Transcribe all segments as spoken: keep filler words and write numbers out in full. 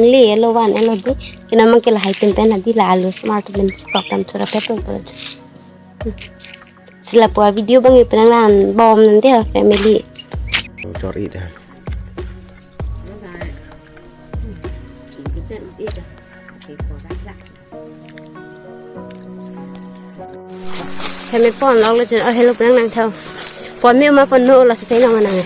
Le elo van elo di. Kena mang ke lahai atum pen hadi la alu osomar atum pen chekok dam chura pepel pura jo. Hmm. Si lapu avideo abang ipenang lan bom nang dia family. Chor-i dah. Kami pon lok lo chun, oh, hello, penang nang thau. Pon me ma pon no la sa sai nang nang.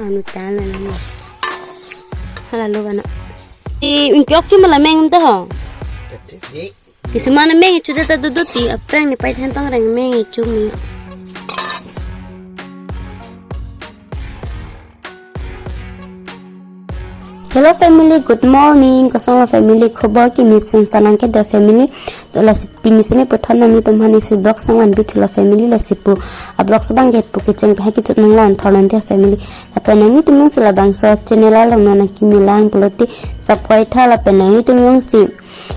Anu ta la nang. Hala lo bana. I ingkok chuma la meng ta ho. Kisuman meng chuja ta dudu ti, aphrang ne pai than pangreng meng chumi. Hello family, good morning. Kosong lo family, khobor kimi sing sanang ke da family. To lasi pini sene puthot nangtum aphan isi vlog sangvan bithulo family, lasi pu a vlog abang ke pu kecheng pen kechot nang lan thor nang dia family. Lapen nangtum jongsi labangso channel along non nangkimi lang pulote subscribe tha, lapen nangtum jongsi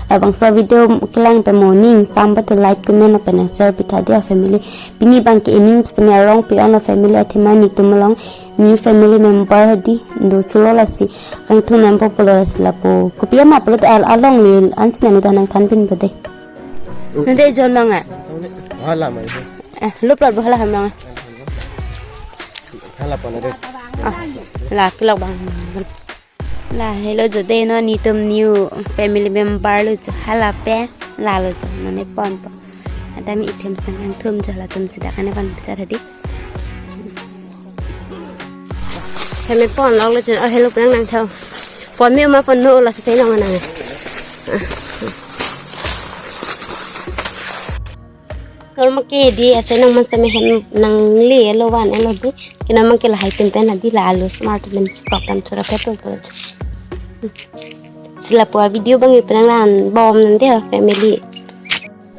labangso video kelang pen moning sam patu like, comment lapen nang share pitha dia family. Pini abang ke ening sitame arong pi ano family, athema netum along new family member hadi do chulo, lasi kangthum member pulo, lasi lapu kopi ama pulo al along le ansi nani dah nang than pin pade. Nande jon mang a? Hala mai. Eh, lup lup hala ham mang a? Hala pana de. Ah, la kelok abang. La hello jo de, non netum new family member lo jo, hala pen la lo jo, non ne pon po. Adang itum sang kangthum jo, latum sida kane pan bichar hadi. Kami pon lok lo chun, oh, hello, penang nang thau. Pon me ma pon no la sa sai nang nang. Normal ke di achai nang man sitame hem nang le elo van elo di. Kena mang ke lahai atum pen hadi la alu osomar atum pen chekok dam chura pepel pura jo. Si lapu avideo abang ipenang lan bom nang dia family.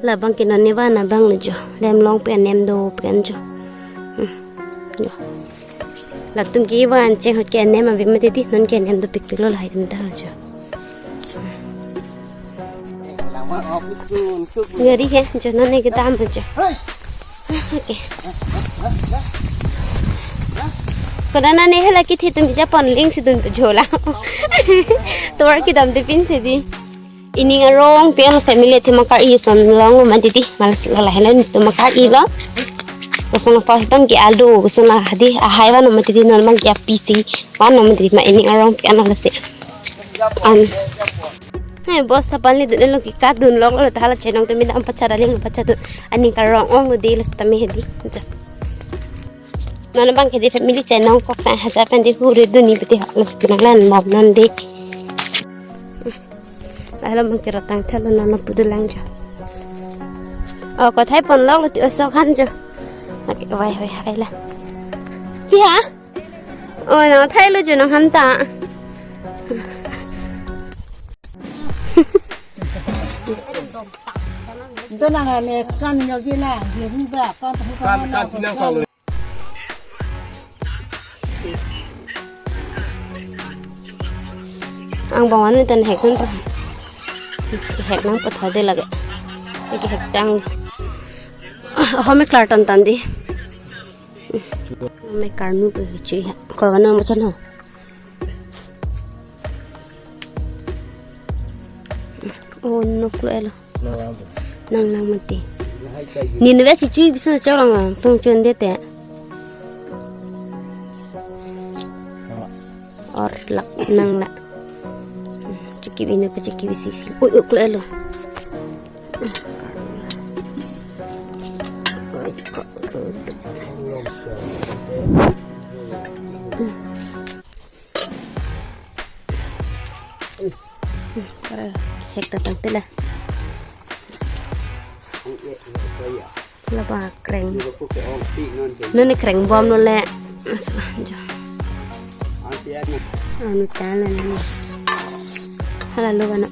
Labang ke non ne van abang lo jo. Lem long pen nem do pen jo. Hmm. Jo. Latum ke van cheng hot ke nem ave mati di, non ke nem dopikpik lo lahai atum ta jo. Gari ke jo, non ne kedam jo. Okay. Koda nane hala kithi atum japon ling si dun jo la. Tovar kedam de pin si di. Ining arong pen family athema kar-i ason long lo mati di, malas lo lahai lo netum kar-i lo. Kosong pas abang ke alu, kosong la hadi ahai van mati di, non abang ke apisi van mati di, ma ining arong pen ano lasi. An. Hai, bosta panli dun lo ke kadun lok lo, ta hala chenong tumi dam pachara ling pachadun. Aning karong ong lo di la sitame hadi. Ja. Non abang ke di family chenong kok ta hajar pen di hure dun ni piti ha, lasi penang lan bom non di. Lahelo mang ke rotang thelo, nana pudu lang jo. Oh, kothai pon lok lo ti osok han jo. Okay, wai wai hai la. Ki ha? Oh, nang thai lo jo nang han ta. Ito na nga ne kan nyo gina, gina ba, kan kan kan kan. Angbong anu tan hek nang pa. Hek nang pa thade lage. Hek hek tang. Home klar tan tan di. Home karnu pe chui ha. Ko nang mo chan ho. Oh, nok lo elo. Nang nang mati. Ni nebe si chui bisa chorong ang tung chun de te. Or lak nang la. Chiki bina pa chiki bisi si. Oi, ok lo elo. Hek ta tang tela. Laba kreng. Nune kreng bom lo le. Masalah jo. Anu tala nani. Hala lo bana.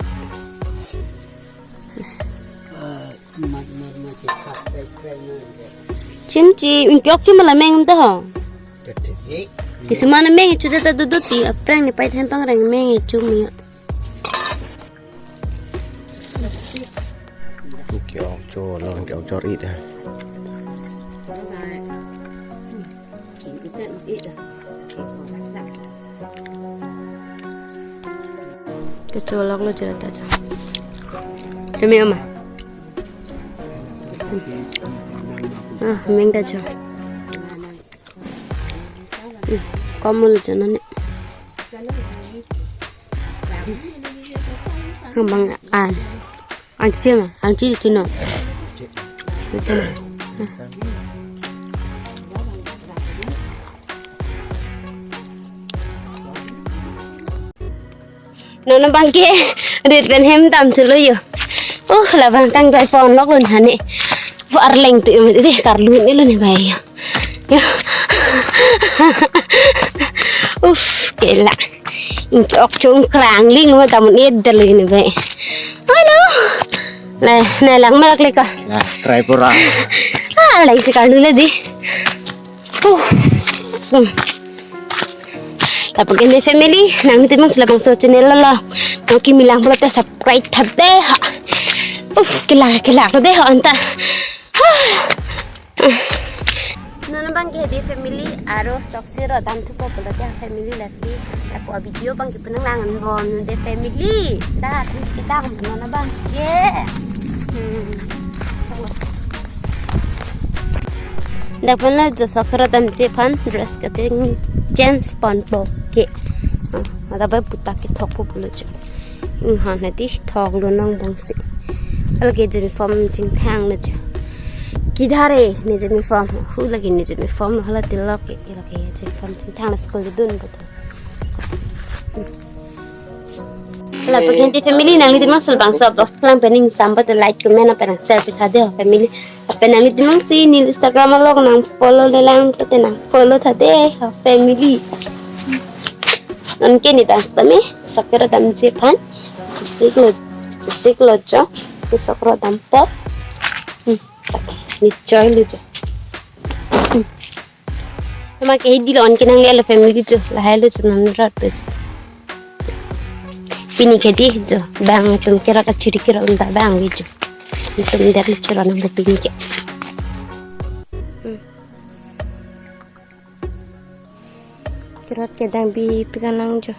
Chimchi, ingkok chuma la meng ta ho. Kisuman meng chuja ta dudu ti, aphrang ne pai than pangreng meng chumi. Ke-ok cho lo, ke-ok jor-i da. Kecholok lo jera ta cho. Cumi ama. Ah, meng ta cho. Hmm, kamu lo cho nani. Ang bang an. Ang cima, ang cili cino. Nono bangke rit pen hem dam chulo yo. Uh, labang tang joi pon lok lun hane. Pu arleng tu yo deh karlu ni lun he bai yo. Yo. Uf, kela. Ingchok chung krang ling ma tamun ed dal ni bai. Halo. Lai, nai lang malak leka. Nah, try pura. Ah, lai si karlu le di. Huh. Hmm. Lapen ke ne family, nangtum si labangso channel lo lo. Nang kimi lang pulote subscribe tha dei ha. Uf, kila kila dei ha anta. Nono bangke di family aro sok si ro dam thupo pulote family lasi. Lapu a video bangke penang lang non de family. Dah, kita nono bangke. Hmm. Dak pen la jo sok ro damji aphan dress kaching change ponpo ke. Ah, ada bai puta kethokpo pulo jo. Inghan hadi thok lo nongbong si. Lake uniform chingthang lo jo. Kidhar hai niji uniform? Hu lake niji uniform lo hala tilok ke. Lake uniform chingthang lo school dun betul. Lapen ke ne family nanglitum si labangso vlog kelang pen ning sambat like comment lapen nang share pi tha dei ho family. Lapen nanglitum si ne Instagram along nang follow le lang pulote nang follow tha dei ho family. Non ke ne bang tame sok ro damji aphan. Sik lo, sik lo jo. Ne sok ro dampo. Hmm. Ne choi lo jo. Hmm. Tama ke hidi lo on ke nangle lo family jo, lahai lo jo non rat jo. Pini ke di jo, bang tum kira kachiri kira unda bang di jo. Tum der lo chura nang pini ke. Hmm. Kira ke dang bi pikan lang jo.